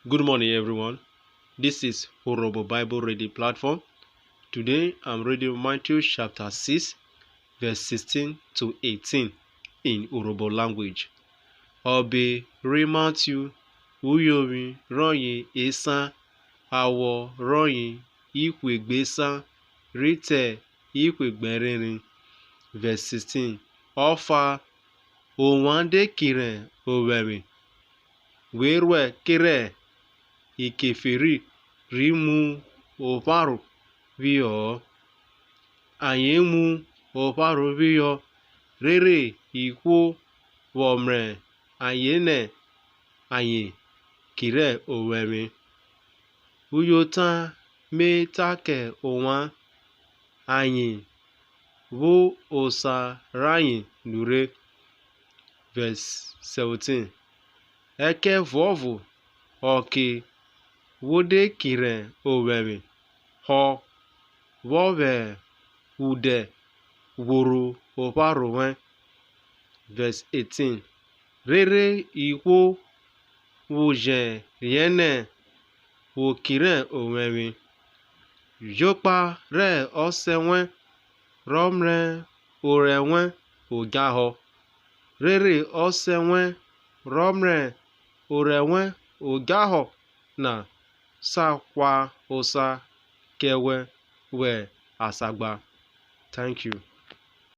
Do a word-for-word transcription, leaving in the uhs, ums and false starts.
Good morning, everyone. This is Urhobo Bible Reading Platform. Today, I'm reading Matthew chapter six, verse sixteen to eighteen in Urhobo language. Ọbe ri Matthew, uyovwi rọye esan, awọ rọye ihwe gbe esan, rhi te ihwe gbe ẹrenren. Verse sixteen. Ọfa, ovwan de kirhẹ owẹvwe, we ruẹ kerẹ ikeferi ri mu opharo phihọ-ọ. Ayen mu opharo phihọ, rere ihwo vwọ mrẹ ayen nẹ ayen kirhẹ owẹvwe. Uyota me ta kẹ ovwan, ayen vwo osa rayen nurhe. Verse seventeen. Ẹkẹvuọvo ọke wo de kirhẹ owẹvwe, họ, vwọ vwẹ udẹ ghworo opharo wẹn. Verse eighteen. Rere ihwo vwo jẹ riẹn nẹ wo kirhẹ owẹvwe, jokpa rẹ Ọsẹ wẹn rọ mrẹ orẹ wẹn odjahọ, rere Ọsẹ wẹn rọ mrẹ orẹ wẹn odjahọ na sa hwa osa kẹ wẹ vwẹ asagba. Thank you.